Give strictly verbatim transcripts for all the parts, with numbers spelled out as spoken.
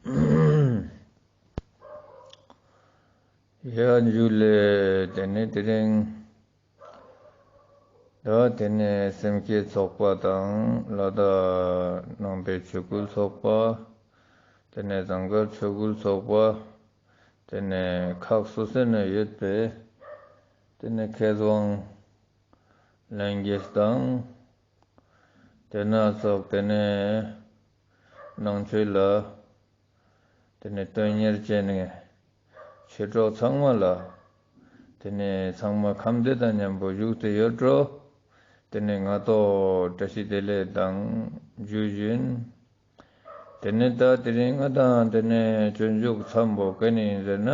ཡ་འཇུ་ལེ། དེ་ནས་དེ་རིང་ད་དེ་ནས་སེམས་བསྐྱེད་ཚོགས་པ་དང་ལ་དྭགས་ནང་པའི་ཆོས་སྐུལ་ཚོགས་པ། དེ་ནས་ཟངས་དཀར་ཆོས་སྐུལ་ཚོགས་པ། དེ་ནས་ཁག་སོ་སོ་ན་ཡོད་པའི་དེ་ནས་མཁས་དབང་ལྷན་རྒྱས་དང་། དེ་ན་སོགས་དེ་ནས་ནང་ཆོས་ལ་དེ་ནས་དོན་གཉེར་བྱས་ནས་ཆོས་གྲོགས་ཚང་མ་ལ་དེ་ནས་ཚང་མ་ཁམས་བདེ་དང་མཉམ་པོ་བཞུགས་ཏེ་ཡོད་འགྲོ། དེ་ནས་ང་ཏོ་བཀྲ་ཤིས་བདེ་ལེགས་དང་ཇུ་ཞུན། དེ་ནས་ད་དེ་རིང་ང་དང་དེ་ནས་སྤྱོད་འཇུག་མཚམས་པོ་ག་ནས་ཡིན་ཟེར་ན།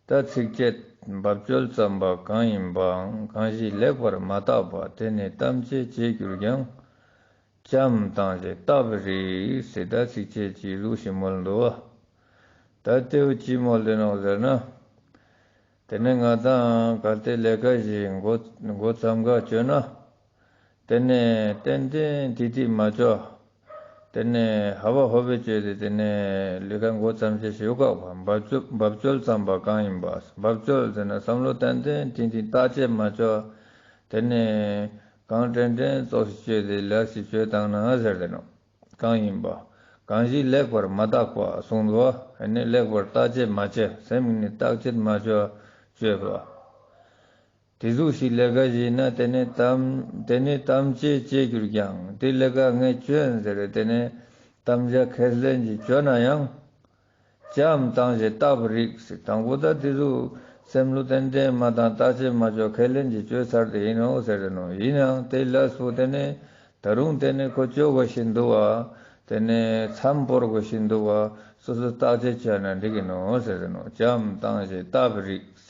ད་ཚིགས་བཅད་འབབ་བཅོལ་ཙམ་པ་གང་ཡིན་པའང་། གང་ཞིག་ལེགས་པར་མ་བརྟགས་པ། དེ་ནི་ཐམས་ཅད་བྱས་གྱུར་ཀྱང་། བྱའམ་བཏང་ཞེས་བརྟག་པའི་རིགས་ཟེར། ད་ཚིགས་བཅད་ཅིག་ཟུག་ཤིག་མོལ་འདུག་བ། ད་དེ་བོ་ཅི་མོལ་ཏེ་ནོག་ཟེར་ན། དེ་ནས་ང་དང་གལ་ཏེ་ལས་ཀ་ཞིག་འགོ་འགོ་བརྩམ་ག་བཅོས་ན། དེ་ནས་ཏན་ཏན་ཏིག་ཏིག་མ་བཅོ། དེ་ནས་ཧ་བ་ཧོ་བེ་བཅོས་ཏེ་དེ་ནས་ལས་ཀ་འགོ་བརྩམ་ཅེས་ཞིག་ཡོད་ཀ་བ། འབབ་བཅོལ་འབབ་བཅོལ་ཙམ་པ་གང་ཡིན་པ། འབབ་བཅོལ་ཟེར་ན་བསམ་བློ་ཏན་ཏན་ཏིག་ཏིག་བརྟག་དཔྱད་མ་བཅོ། དེ་ནས་གང་དྲན་དྲན་ཙོགས་ཤིག་བཅོས་ཏེ་ལས་ཤིག་བཅོས་བཏང་ན་ཟེར་ཏེ་ནོག། གང་ཡིན་པ། གང་ཞིག་ལེགས་པར་མ་བརྟགས་པ་གསུངས་འདུག་བ། ཨ་ནི་ལེགས་པར་བརྟག་དཔྱད་མ་བཅོས། སེམས་ནི་བརྟག་དཔྱད་མ་བཅོས་བཅོས་པ། དེ་ཟུག་ཞིག་ལས་ཀ་ཞིག་ན་དེ་ནས་ཐམས་དེ་ནས་ཐམས་ཅད་བྱས་གྱུར་ཀྱང་། དེ་ལས་ཀ་ངས་བཅོས་ཟེར་རེ་དེ་ནས་དམ་བཅའ་ཁས་ལེན་ཅིག་བཅོས་ན་ཡང་། བྱའམ་བཏང་ཞེས་བརྟག་པའི་རིགས་ཟེར། དང་པོ་ད་དེ་ཟུག་སེམས་བློ་ཏན་ཏན་མ་བཏང་བརྟག་དཔྱད་མ་བཅོས་ཁས་ལེན་ཅིག་བཅོས་ཚར་ཏེ་ཡིན་ནོག་ཟེར་རེ་ནོག། ཡིན་ནའང་དེ་ལས་སུ་དེ་ནས་ད་རུང་དེ་ནས་ཁོ་བཅོ་དགོས་ཤིག་འདུག་བ། དེ་ནས་མཚམས་བོར་དགོས་ཤིག་འདུག་བ། སོ་སོ་བརྟག་དཔྱད་བཅོས་ན་འགྲིག་གི་ནོག་ཟེར་རེ་ནོག། བྱའམ་བཏང་ཞེས་བརྟག་པའི་རིགས།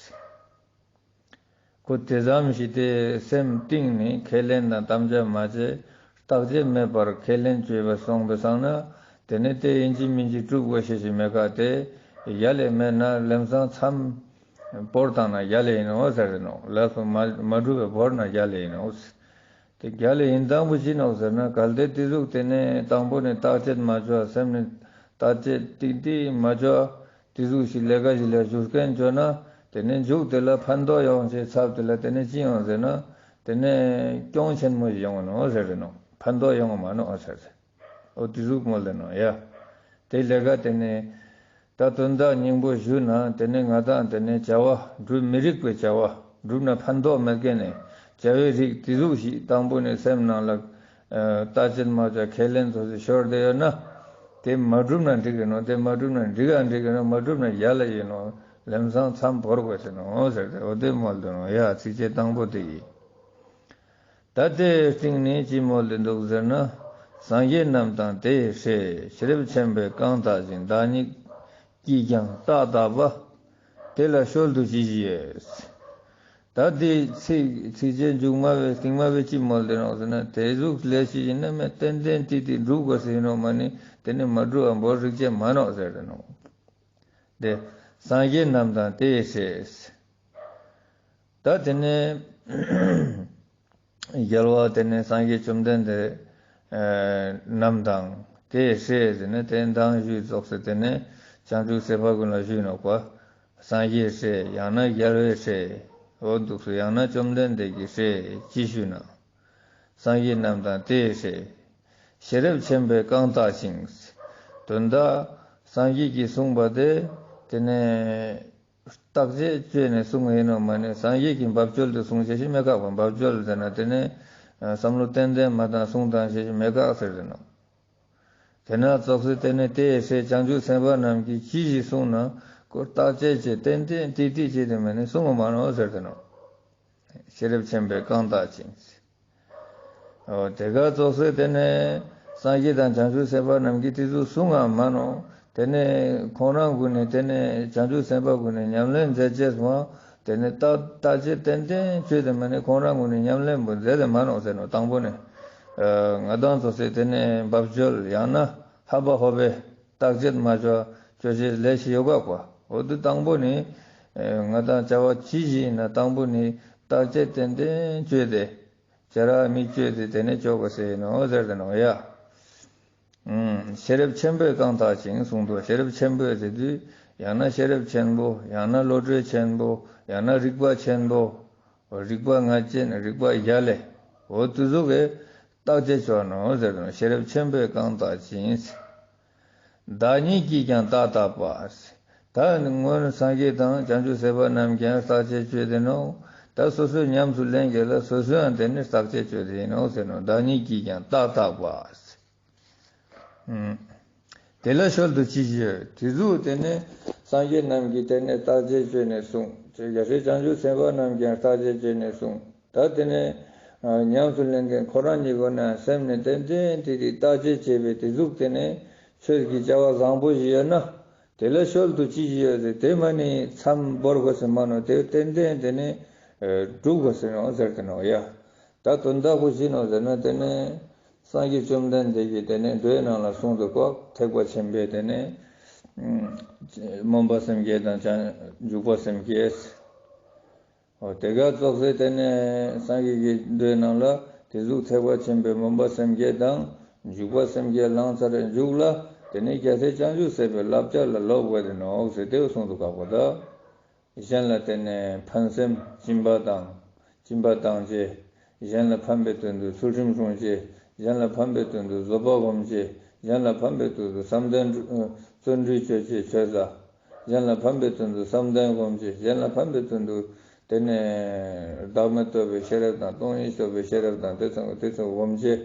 ཁོ་དེ་ཙམ་ཞིག་དེ་སེམས་གཏིང་ནས་ཁས་ལེན་དང་དམ་བཅའ་མ་བཅོས། བརྟག་དཔྱད་མེད་པར་ཁས་ལེན་བཅོས་པ་སོང་པ་སང་ན། དེ་ནས་དེ་ཡིན་གཅིག་མིན་གཅིག་གྲུབ་དགོས་ཤེས་ཤིག་མེད་ཀ། དེ་ཡ་ལེ་མེད་ན་ལམ་སང་མཚམས་བོར་བཏང་ན་ཡ་ལེ་ཡིན་ནོག་ཟེར་རེ་ནོག། ལས་སུ་མ་མ་གྲུབ་པའི་བོར་ན་ཡ་ལེ་ཡིན་ནོག། དེ་རྒྱལ་ལ་ཡིན་དང་པོ་ཅི་ནོག་ཟེར་ན། གལ་ཏེ་དེ་ཟུག་དེ་ནས་དང་པོ་ནས་བརྟག་དཔྱད་མ་བཅོས། སེམས་ནས་བརྟག་དཔྱད་ཏིག་ཏིག་མ་བཅོས། དེ་ཟུག་ཞིག་ལས་ཀ་ཞིག་ལ་ཞུགས་མཁན་བཅོས་ན། དེ་ནས་མཇུག་དེ་ལ་ཕན་ཐོགས་ཡོང་ཅེས་ཚབ་དེ་ལ་དེ་ནས་ཅི་ཡོང་ཟེར་ན། དེ་ནས་གྱོང་ཆེན་མོ་ཞིག་ཡོང་ནོག་ཟེར་རེ་ནོག། ཕན་ཐོགས་ཡོང་མ་ནོག་ཟེར་ཟེར། འོ་དེ་ཟུག་མོལ་ཏེ་ནོག་ཡ། དེ་ལས་ཀ་དེ་ནས་ད་དོན་དག་སྙིང་པོ་ཞུས་ན་དེ་ནས་ང་དང་དེ་ནས་བྱ་བ་སྒྲུབ་མི་རིགས་པའི་བྱ་བ་སྒྲུབ་ན་ཕན་ཐོགས་མེད་མཁན་ནས་བྱ་བའི་རིགས་དེ་ཟུག་ཞིག་དང་པོ་ནས་སེམས་ནང་ལ་ཨ་བརྟག་དཔྱད་མ་བཅོས་ཁས་ལེན་ཙོགས་ཤིག་ཤོར་ཏེ་ཡོད་ན། དེ་མ་བསྒྲུབ་ན་འགྲིག་གི་ནོག། དེ་མ་བསྒྲུབ་ན་འགྲིག་ག་འགྲིག་གི་ནོག། མ་བསྒྲུབ་ན་ཡ་ལེ་ཡིན་ནོག། ལམ་སང་མཚམས་བོར་དགོས་ཟེར་ནོག་ཟེར་ཏེ་འོ་དེ་མོལ་ཏེ་ནོག་ཡ། ཚིགས་བཅད་དང་པོ་དེ་ཡིན། ད་དེའི་སྟེང་ནས་ཅི་མོལ་ཏེ་འདུག་ཟེར་ན། སངས་རྒྱས་རྣམས་དང་དེ་ཡི་སྲས། ཤེས་རབ་ཆེན་པོས་གང་བརྟགས་ཤིང་། བདག་ཉིད་ཀྱིས་ཀྱང་བརྟགས་བརྟགས་པ། དེ་ལ་གཤོལ་དུ་ཅི་ཞིག་ཡོད། ད་དེ་ཚིག་ཚིགས་བཅད་མཇུག་མ་བའི་སྟིང་མ་བའི་ཅི་མོལ་ཏེ་ནོག་ཟེར་ན། དེ་ཟུག་ལས་ཤིག་ཡིན་ན་མེད་ཏན་ཏན་ཏིག་ཏིག་འགྲུབ་དགོས་ཟེར་ཡིན་ནོག་མ་ནི་དེ་ནི་མ་འགྲུབ་པ་བོར་རིགས་ཅན་མ་ནོག་ཟེར་ཏེ་ནོག། དེ་སངས་རྒྱས་རྣམས་དང་དེ་ཡི་སྲས། ད་དེ་ནས་རྒྱལ་བ་དེ་ནས་སངས་རྒྱས་བཅོམ་ལྡན་འདས་ཨ་རྣམས་དང་དེ་ཡི་སྲས་ཟེར་ནས་དེ་མདང་ཞུས་ཙོགས་སེ་དེ་ནས་བྱང་ཆུབ་སེམས་དཔའ་ཀུན་ལ་ཞུས་ནོག་པ། སངས་རྒྱས་སྲས་ཡང་ན་རྒྱལ་བའི་སྲས། འོ་འདུག་སེ་ཡང་ན་བཅོམ་ལྡན་འདས་ཀྱི་སྲས་ཅི་ཞུས་ན། སངས་རྒྱས་རྣམས་དང་དེ་ཡི་སྲས། ཤེས་རབ་ཆེན་པོས་གང་བརྟགས་ཤིང་། དོན་དག་སངས་རྒྱས་ཀྱིས་གསུངས་པ་དེ་དེ་ནས་བརྟག་དཔྱད་བཅོས་ནས་གསུངས་ཡིན་ནོག་མ་ནི་སངས་རྒྱས་ཀྱིས་འབབ་བཅོལ་དུ་གསུངས་ཅེས་ཤིག་མེད་ཀ་བ། འབབ་བཅོལ་ཟེར་ན་དེ་ནས་ཨ་བསམ་བློ་ཏན་ཏན་མ་བཏང་གསུངས་བཏང་ཅེས་ཤིག་མེད་ཀ་ཟེར་ཏེ་ནོག། དེ་ན་ཙོགས་སེ་དེ་ནས་དེ་ཡི་སྲས་བྱང་ཆུབ་སེམས་དཔའ་རྣམས་ཀྱིས་ཅི་ཞིག་གསུངས་ན་ཁོ་བརྟག་དཔྱད་བྱས་ཏན་ཏན་ཏིག་ཏིག་བྱས་ཏེ་མ་ནི་གསུངས་པ་མ་ནོག་ཟེར་ཏེ་ནོག། ཤེས་རབ་ཆེན་པོས་གང་བརྟགས་ཤིང་། འོ་དེ་ག་ཙོགས་སེ་དེ་ནས་སངས་རྒྱས་དང་བྱང་ཆུབ་སེམས་དཔའ་རྣམས་ཀྱིས་དེ་ཚོ་གསུང་ང་མ་ནོག། དེ་ནས་ཁོང་རང་ཀུན་ནས་དེ་ནས་བྱང་ཆུབ་སེམས་དཔའ་ཀུན་ནས་ཉམས་ལེན་མཛད་ཅེས་མ། དེ་ནས་བརྟག་བརྟག་དཔྱད་ཏན་ཏན་བཅོས་ཏེ་མ་ནི་ཁོང་རང་ཀུན་ནས་ཉམས་ལེན་པོ་མཛད་དེ་མ་ནོག་ཟེར་ནོག། དང་པོ་ནས་ཨ་ང་དང་ཙོགས་སེ་དེ་ནས་འབབ་བཅོལ་ཡང་ན་ཧ་བ་ཧོ་བའི་བརྟག་དཔྱད་མ་བཅོས་བཅོ་ཅེས་ལས་ཤིག་ཡོད་ཀ་བ། འོ་དེ་དང་པོ་ནས་ཨ་ང་དང་བྱ་བ་ཅི་ཞིག་ཡིན་ན་དང་པོ་ནས་བརྟག་དཔྱད་ཏན་ཏན་བཅོས་ཏེ། བྱ་ར་མི་བཅོས་ཏེ་དེ་ནས་བཅོ་དགོས་ཟེར་ནོག་ཟེར་ཏེ་ནོག་ཡ། ཨུམ། ཤེས་རབ་ཆེན་པོས་གང་དག་ཅིང་གསུངས་འདུག། ཤེས་རབ་ཆེན་པོས་ཟེར་དུས་ཡང་ན་ཤེས་རབ་ཆེན་པོ། ཡང་ན་བློ་གྲོས་ཆེན་པོ། ཡང་ན་རིག་པ་ཆེན་པོ། རིག་པ་ལྔ་ཅན་རིག་པ་རྒྱལ་ལེ། འོ་དེ་ཟུག་གི་བརྟག་དཔྱད་ཅོ་ནོག་ཟེར་ནོག། ཤེས་རབ་ཆེན་པོས་གང་དག་ཅིང་། བདག་ཉིད་ཀྱིས་ཀྱང་བརྟག་བརྟག་པ། ད་སྔོན་སངས་རྒྱས་དང་བྱང་ཆུབ་སེམས་དཔའ་རྣམས་ཀྱང་བརྟག་དཔྱད་ཅོས་ཏེ་ནོག། ད་སོ་སོའི་ཉམས་སུ་ལེན་མཁན་ལ་སོ་སོའང་དེ་ནི་བརྟག་དཔྱད་ཅོས་ཏེ་ཨིན་ནོག་ཟེར་ནོག། བདག་ཉིད་ཀྱིས་ཀྱང་བརྟག་བརྟག་པ། ཨུམ། དེ་ལ་གཞོལ་དུ་ཅི་ཞིག་ཡོད། དེ་ཟུག་དེ་ནི་སངས་རྒྱས་རྣམས་ཀྱིས་དེ་ནི་བརྟག་དཔྱད་ཅོས་ནས་གསུངས། རྒྱལ་སྲས་བྱང་ཆུབ་སེམས་དཔའ་རྣམས་ཀྱང་བརྟག་དཔྱད་ཅོས་ནས་གསུངས། ད་དེ་ནི་ཉམས་སུ་ལེན་མཁན་ཁོ་རང་ཉིད་ཀྱི་ནང་སེམས་ནི་ཏན་ཏན་དེ་དེ་བརྟག་དཔྱད་བྱས་པའི་དེ་ཟུག་དེ་ནི་ཆོས་ཀྱི་བྱ་བ་བཟང་པོ་ཞིག་ཡོད་ན། དེ་ལ་གཞོལ་དུ་ཅི་ཞིག་ཡོད་ཟེར། དེ་མ་ནི་མཚམས་བོར་དགོས་ཟེར་མ་ནོག། དེ་ཏན་ཏན་དེ་ནི་སྒྲུབ་དགོས་ཟེར་ནོག་ཟེར་ཏེ་ནོག་ཡ། ད་དོན་དག་པོ་ཅི་ནོག་ཟེར་ན་དེ་ནི་སངས་རྒྱས་བཅོམ་ལྡན་འདས་ཀྱིས་དེ་ནི་མདོའི་ནང་ལ་གསུངས་འདུག་གོ། ཐེག་པ་ཆེན་པོའི་དེ་ནི་སྨོན་པ་སེམས་བསྐྱེད་དང་བྱང་འཇུག་པ་སེམས་བསྐྱེད། འོ་དེ་ག་ཙོགས་སེ་དེ་ནས་སངས་རྒྱས་ཀྱི་མདོའི་ནང་ལ་དེ་ཟུག་ཐེག་པ་ཆེན་པོའི་སྨོན་པ་སེམས་བསྐྱེད་དང་འཇུག་པ་སེམས་བསྐྱེད་བླངས་ཚར་རེ་མཇུག་ལ་དེ་ནས་རྒྱལ་སྲས་བྱང་ཆུབ་སེམས་དཔའི་བསླབ་བྱ་ལ་སློབ་དགོས་ཏེ་ནོག་ཟེར་དེ་གསུངས་འདུག་ག་པོ་ད། གཞན་ལ་དེ་ནས་ཕན་སེམས་སྦྱིན་པ་དང་སྦྱིན་པ་བཏང་བྱས། གཞན་ལ་ཕན་པའི་དོན་དུ་ཚུལ་ཁྲིམས་སྲུང་བྱས། གཞན་ལ་ཕན་པའི་དོན་དུ་བཟོད་པ་སྒོམ་བྱས། གཞན་ལ་ཕན་པའི་དོན་དུ་བསམ་གཏན་བརྩོན་འགྲུས་ཅོ་བྱས་ཆོས་ཟ། གཞན་ལ་ཕན་པའི་དོན་དུ་བསམ་གཏན་སྒོམ་བྱས། གཞན་ལ་ཕན་པའི་དོན་དུ་དེ་ནས་བདག་མེད་རྟོགས་པའི་ཤེས་རབ་དང་སྟོང་ཉིད་རྟོགས་པའི་ཤེས་རབ་དང་དེ་ཚང་དེ་ཚང་སྒོམ་བྱས།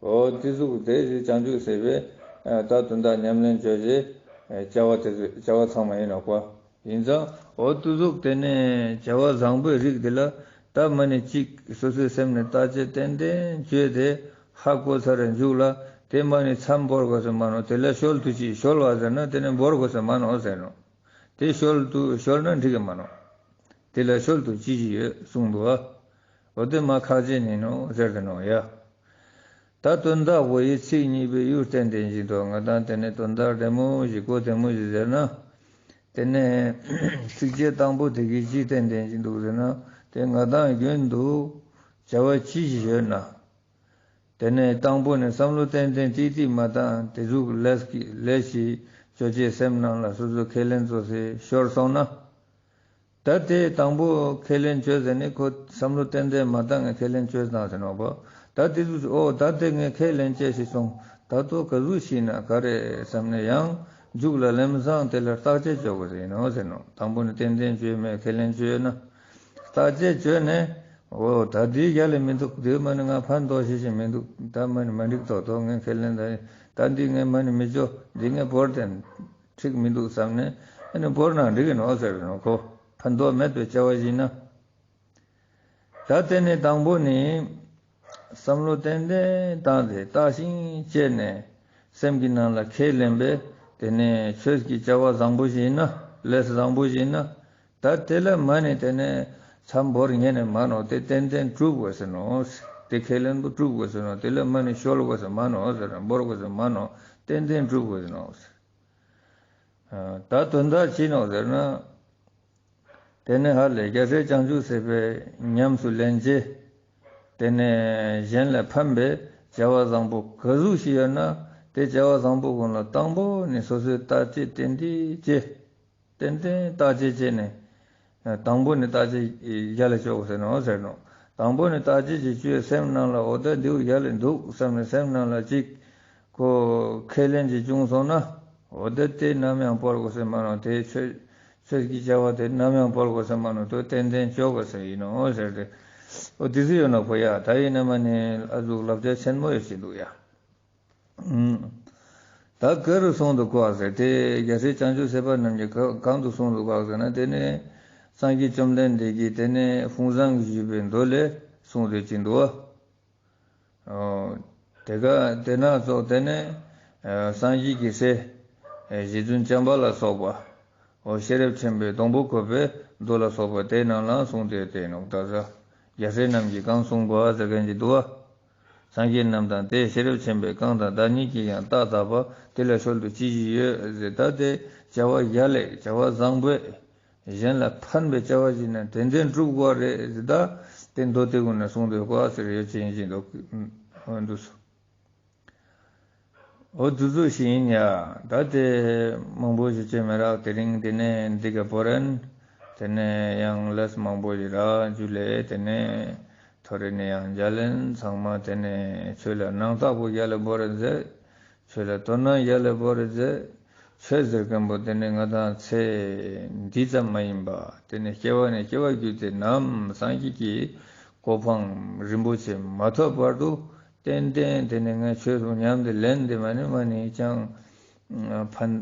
འོ་དེ་ཟུག་དེ་བྱང་ཆུབ་སེམས་དཔའི་ད་དོན་དག་ཉམས་ལེན་ཅོ་བྱས་བྱ་བ་དེ་ཚོ་བྱ་བ་ཚང་མ་ཨིན་ནོག་པ། ཨིན་ཙང་འོ་དེ་ཟུག་དེ་ནས་བྱ་བ་བཟང་པོའི་རིགས་དེ་ལ་ད་མ་ནི་གཅིག་སོ་སོའི་སེམས་ནི་བརྟག་དཔྱད་ཏན་ཏན་ཅོས་ཏེ་ཧ་གོ་ཚར་རེ་མཇུག་ལ་དེ་མ་ནི་མཚམས་བོར་དགོས་ཟེར་མ་ནོག། དེ་ལ་གཞོལ་དུ་ཅི། གཞོལ་བ་ཟེར་ན་དེ་ནི་བོར་དགོས་ཟེར་མ་ནོག་ཟེར་ནོག། དེ་གཞོལ་དུ་གཞོལ་ན་འགྲིག་གི་མ་ནོག། དེ་ལ་གཞོལ་དུ་ཅི་ཞིག་ཡོད་གསུངས་འདུག་པ། འོ་དེ་མ་ཁག་ཅན་ཨིན་ནོག་ཟེར་ཏེ་ནོག་ཡ། ད་དོན་དག་པོ་ཡི་ཚིག་གཉིས་པའི་ཡུལ་བསྟན་ཏེ་ཨིན་ཅིག་འདུག། ང་དང་དེ་ནས་དོན་དག་བདེ་མོ་ཞིག་གོ་བདེ་མོ་ཞིག་ཟེར་ན། དེ་ནས་ཚིགས་བཅད་དང་པོ་དེ་གི་ཅི་བསྟན་ཏེ་ཨིན་ཅིག་འདུག་ཟེར་ན། དེ་ང་དང་རྒྱུན་དུ་བྱ་བ་ཅི་ཞིག་ཡོད་ན། དེ་ནས་དང་པོ་ནས་བསམ་བློ་ཏན་ཏན་ཏིག་ཏིག་མ་བཏང་དེ་ཟུག་ལས་ཀྱི་ལས་ཤིག་ཅོ་ཅེས་སེམས་ནང་ལ་སོ་སོ་ཁས་ལེན་ཙོགས་སེ་ཤོར་སོང་ན། ད་དེ་དང་པོ་ཁས་ལེན་ཅོས་ཟེར་ནས་ཁོ་བསམ་བློ་ཏན་ཏན་མ་བཏང་ངས་ཁས་ལེན་ཅོས་བཏང་ཟེར་ནོག་པ། ད་དེ་ཟུག་ཨོ་ད་དེ་ངས་ཁས་ལེན་ཅེས་ཤིག་སོང་། ད་དོ་ག་ཟུག་ཤིག་ན་ག་རེ་བསམ་ནས་ཡང་མཇུག་ལ་ལམ་སང་དེ་ལ་བརྟག་དཔྱད་ཅོ་དགོས་ཟེར་ནོག་ཟེར་ནོག། དང་པོ་ནས་ཏན་ཏན་ཅོས་མེད་ཁས་ལེན་ཅོས་ན། བརྟག་དཔྱད་ཅོས་ནས་ཨོ་ད་དེ་ཡ་ལེ་མི་འདུག། དེ་མ་ནི་ང་ཕན་ཐོགས་ཤེས་ཤིག་མི་འདུག། ད་མ་ནི་མ་འགྲིག་ཐོག་ཐོག་ངས་ཁས་ལེན་ད་ད་འདི་ངས་མ་ནི་མི་ཅོ། འདི་ངས་བོར་ཏེ་འགྲིག་མི་འདུག་བསམ་ནས་ཨ་ནི་བོར་ན་འགྲིག་གི་ནོག་ཟེར་ནོག། ཁོ་ཕན་ཐོགས་མེད་པའི་བྱ་བ་ཞིག་ན། ད་དེ་ནས་དང་པོ་ནི་བསམ་བློ་ཏན་ཏན་བཏང་སྟེ་བརྟགས་ཤིང་དཔྱད་ནས་སེམས་ཀྱི་ནང་ལ་ཁས་ལེན་པས་དེ་ནས་ཆོས་ཀྱི་བྱ་བ་བཟང་པོ་ཞིག་ན་ལས་བཟང་པོ་ཞིག་ན། ད་དེ་ལ་མ་ནི་དེ་ནས་མཚམས་བོར་ཉན་ནས་མ་ནོག། དེ་ཏན་ཏན་གྲུབ་དགོས་ཟེར་ནོག། དེ་ཁས་ལེན་པོ་གྲུབ་དགོས་ཟེར་ནོག། དེ་ལ་མ་ནི་གཞོལ་དགོས་ཟེར་མ་ནོག་ཟེར་ན་བོར་དགོས་ཟེར་མ་ནོག། ཏན་ཏན་གྲུབ་དགོས་ཟེར་ནོག། ད་དོན་དག་ཅི་ནོག་ཟེར་ན། དེ་ནས་ཧ་ལས་རྒྱལ་སྲས་བྱང་ཆུབ་སེམས་དཔའི་ཉམས་སུ་ལེན་ཅེས། དེ་ནས་གཞན་ལ་ཕན་པའི་བྱ་བ་བཟང་པོ་ག་ཟུག་ཞིག་ཡོད་ན་དེ་བྱ་བ་བཟང་པོ་ཀུན་ལ་དང་པོ་ནས་སོ་སོའི་བརྟག་དཔྱད་ཏན་ཏིག་ཅོས། ཏན་ཏན་བརྟག་དཔྱད་ཅོས་ནས། དང་པོ་ནས་བརྟག་དཔྱད་ཡ་ལེ་ཅོ་དགོས་ཟེར་ནོག་ཟེར་ནོག། དང་པོ་ནས་བརྟག་དཔྱད་ཅིག་ཅོས་སེམས་ནང་ལ་འོ་ད་འདིའུ་ཡ་ལེ་འདུག་བསམ་ནས་སེམས་ནང་ལ་ཅིག་ཁོ་ཁས་ལེན་ཅིག་བྱུང་སོང་ན་འོ་ད་དེ་ནམ་ཡང་བོར་དགོས་ཟེར་མ་ནོག། དེ་ཆོས་ཆོས་ཀྱི་བྱ་བ་དེ་ནམ་ཡང་བོར་དགོས་ཟེར་མ་ནོག། དོ་ཏན་ཏན་ཅོ་དགོས་ཟེར་ཨིན་ནོག་ཟེར་ཏེ། འོ་དེ་ཟེར་ཡོད་ནོག་པ་ཡ། ད་ཡིན་ན་མ་ནི་ཨ་ཟུག་བསླབ་བྱ་ཆེན་མོ་ཡོད་ཅིག་འདུག་ཡ། ད་ག་རུ་གསུངས་འདུག་ག་ཟེར་ཏེ་རྒྱལ་སྲས་བྱང་ཆུབ་སེམས་དཔའ་རྣམས་ཀྱིས་ག་གང་དུ་གསུངས་འདུག་ག་ཟེར་ན་དེ་ནས་སངས་རྒྱས་བཅོམ་ལྡན་འདས་ཀྱིས་དེ་ནས་ཧྥུང་ཟང་གིས་ཞུས་པའི་མདོ་ལས་གསུངས་ཏེ་ཅིག་འདུག་པ། དེ་ག་དེ་ན་ཙོགས་དེ་ནས་སངས་རྒྱས་ཀྱི་སྲས་རྗེ་བཙུན་བྱམས་པ་ལ་སོགས་པ། འོ་ཤེས་རབ་ཆེན་པོའི་སྡོང་པོ་བཀོད་པའི་མདོ་ལ་སོགས་པ་དེའི་ནང་ལའང་གསུངས་ཏེ་ཡོད་དེ་ནོག། ད་ཟ་རྒྱལ་སྲས་རྣམས་ཀྱིས་གང་གསུངས་པ་ཟེར་མཁན་གྱི་འདུག་པ། སངས་རྒྱས་རྣམས་དང་དེ་ཤེས་རབ་ཆེན་པོས་གང་དག་བདག་ཉིད་ཀྱིས་ཀྱང་བརྟགས་བརྟགས་པ། དེ་ལ་གཞོལ་དུ་ཅི་ཞིག་ཡོད་ཟེར། ད་དེ་བྱ་བ་ཡ་ལེ་བྱ་བ་བཟང་པོས་གཞན་ལ་ཕན་པའི་བྱ་བ་ཞིག་ན་ཏན་ཏན་གྲུབ་དགོས་རེད་ཟེར། ད་དེ་མདོ་དེ་ཀུན་ནས་གསུངས་ཏེ་ཡོད་ག་ཟེར་ཡོད་ཅེས་ཡིན་ཅིག་འདུག་འདུག་སོ། འོ་དུ་ཟུ་ཞིག་ཡིན་ཡ། ད་དེ་མང་པོ་ཞིག་ཅེས་མེད་རག། དེ་རིང་དེ་ནས་འདི་ག་བོར་རན། དེ་ནས་ཡང་ལས་མང་པོ་ཞིག་རག་ཇུ་ལེ། དེ་ནས་ཐོ་རེ་ནས་ཡང་མཇལ་ལེན། ཚང་མ་དེ་ནས་ཆོས་ལ་སྣང་དག་པོ་རྒྱལ་ལ་བོར་རན་ཟེར། ཆོས་ལ་དོ་སྣང་རྒྱལ་ལ་བོར་རན་ཟེར། ཆོས་ཟེར་མཁན་པོ་དེ་ནས་ང་དང་ཚེ་འདི་ཙམ་མ་ཡིན་པ། དེ་ནས་སྐྱེ་བ་ནས་སྐྱེ་བ་བརྒྱུད་དེ་ནམ་སངས་རྒྱས་ཀྱི་གོ་འཕང་རིན་པོ་ཆེ་མ་ཐོབ་བར་དུ། ཏན་ཏན་དེ་ནས་ངས་ཆོས་སུ་ཉམས་ཏེ་ལེན་ཏེ་མ་ནི་མ་ནི་ཅང་ཕན།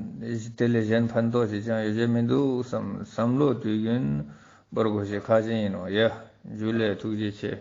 དེ་ལས་གཞན་ཕན་ཐོགས་ཤིག་ཅང་ཡོད་ཅེས་མི་འདུག་བསམ་བསམ་བློ་དུས་རྒྱུན་བོར་དགོས་ཤེས་ཁག་ཅན་ཡིན་ནོག་ཡ། ཇུ་ལེ། ཐུགས་རྗེ་ཆེ།